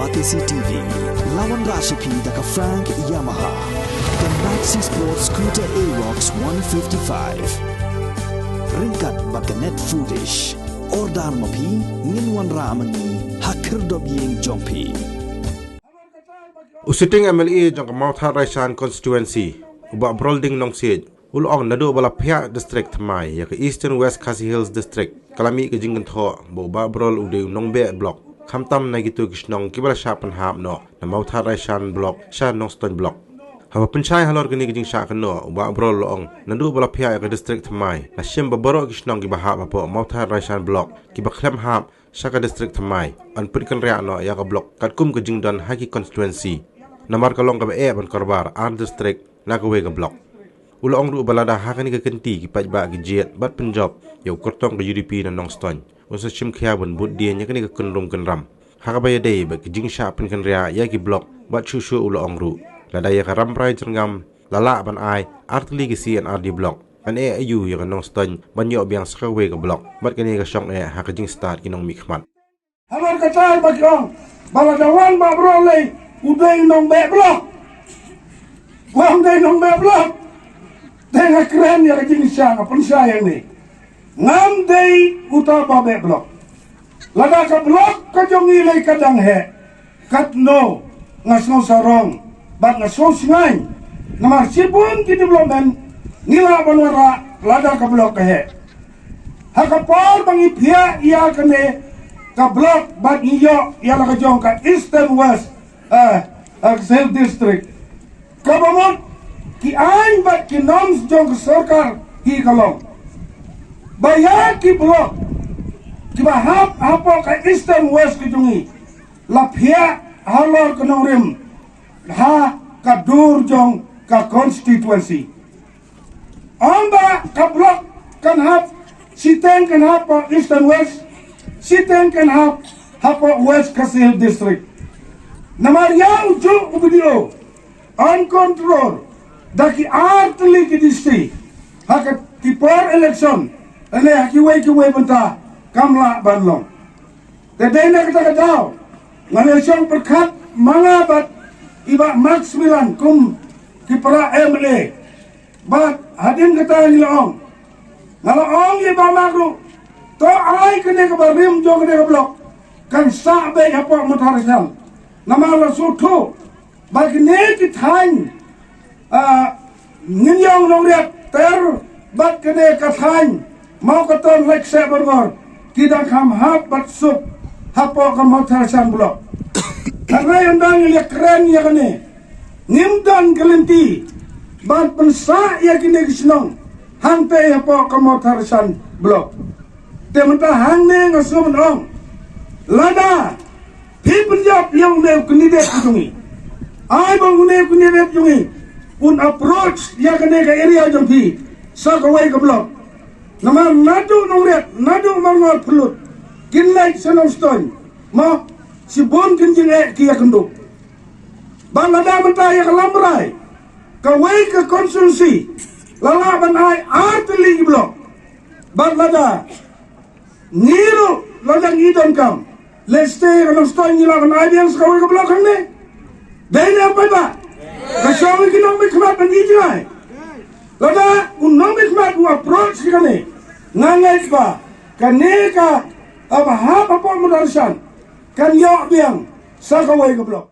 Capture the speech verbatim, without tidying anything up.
Batesi T V, la wanrah sha phi da ka Frank Yamaha, ka Maxi Sport Scooter Aerox one fifty-five. Ryngkat bad ka Net Foodish. Order ma phi, ngin wanrah ma ngi ha khyrdop ïing jong phi. U sitting M L A jong ka Mawthadraishan Constituency, u Bah Brolding Nongsiej, u la ong naduh ba la phiah district thymmai ïa ka Eastern West Khasi Hills District, ka la mih ka jingkynthoh ba u Bah Brol u dei u nongbeh block, khamtam na kito ki shnong kiba la shah pynhap noh na Mawthadraishan block sha Nongstoiñ block. Haba pynshai halor kane ka jingshah kynnoh, u Bah Brol u la ong naduh ba la phiah ïa ka district thymmai, la shim ba baroh ki shnong kiba hap hapoh Mawthadraishan block kiba khlem hap sha ka district thymmai, yn pynkynriah noh ïa ka block katkum ka jingdon ha ki constituency. Namar ka long kaba eh ban korbar ar district na kawei ka block. U la ong ruh ba lada ha kane ka kynti ki paidbah ki jied bad pynjop ïa u kyrtong ka U D P na Nongstoiñ, un sa shim khia ban bud dien ïa kane ka kynrum kynram, ha kaba ïadei bad ka jingshah pynkynriah ïa ki block. Bad shuh shuh u la ong ruh, lada ïa ka Rambrai Jyrngam la lah ban ai ar tylli ki C and R D block, yn eh aïu ïa ka Nongstoiñ ban ïoh biang sa kawei ka block bad kane ka shong eh ha ka jingstad ki nongmihkhmat. Halor kata ba ki ong ba lada wan Bah Brol lei u dei nongbeh block. Wan dei nongbeh block. Dei nga kren ïa ka jingshah, nga pynshai ïa ngi. Ngam dei uta ba beh block. Lada ka block ka jong ngi lei ka dang heh, katno nga sngew sarong bad nga sngew sngewsih. Namar shibun ki development ngi lah ban wanrah lada ka block ka heh. Ha ka por ba ngi phiah ïa kane ka block bad ngi ïoh ïa la ka jong ka Eastern West, eh, eh, Khasi Hills District, kaba mut ki aiñ bad ki norms jong ka sorkar hi ka long ba ïa ki block kiba hap hapoh ka Eastern West ka jong ngi la phiah halor ka nongrim ha ka dur jong ka constituency. Ong ba ka block kan hap, shiteng kan hap hapoh Eastern West, shiteng kan hap hapoh West Khasi Hills District. Namar ïa u juh u B D O yn control da ki ar tylli ki D C ha ka ki por election, lane ha kiwei kiwei bynta kam lah ban long. Te dei na kata ka daw ngan ïa shong pyrkhat ma nga bad i Bah Maximilan kum ki para M L A. Bad hadien kata ngi la ong, nga la ong ïa i Bah Max ruh, to ai kane kaba rim jong kane ka block kan sah beit hapoh Mawthadraishan. Namar la sngewthuh ba kine ki thaiñ, ah, Ngin Ïong Nongriat ter bad kane ka thaiñ Mawkaton Laitksheh Byrngor ki dang kham hap bad suk hapoh ka Mawthadraishan block. Hynrei ynda ngi la kren ïa kane, ngim don ka lynti ban pynsah ïa kine ki shnong hangtei hapoh ka Mawthadraishan block. Te mynta hangne nga sngewbha ban ong, lada phi pynjop ïa une u candidate jong ngi, ai ba une u candidate jong ngi un approach ïa kane ka area jong phi sa kawei ka block. Namar naduh Nongriat, naduh Malngoh Pyrlut kin leit sha Nongstoiñ, mo, shibun kin jingeh ki ïakynduh. Bad lada mynta ïa ka Lambrai, kawei ka constituency, la lah ban ai ar tylli ki block. Bad lada ngi ruh, lada ngi donkam, let's say ka Nongstoiñ ngi lah ban ai biang sa kawei ka block hangne. Dei ne em paidbah? Ka shong ïa ki nongmihkhmat ban ïeit jngai. Lada u nongmihkhmat u approach ïa kane, nga ngeit ba kane kaba hap hapoh Mawthadraishan kan ïoh biang sa kawei ka block.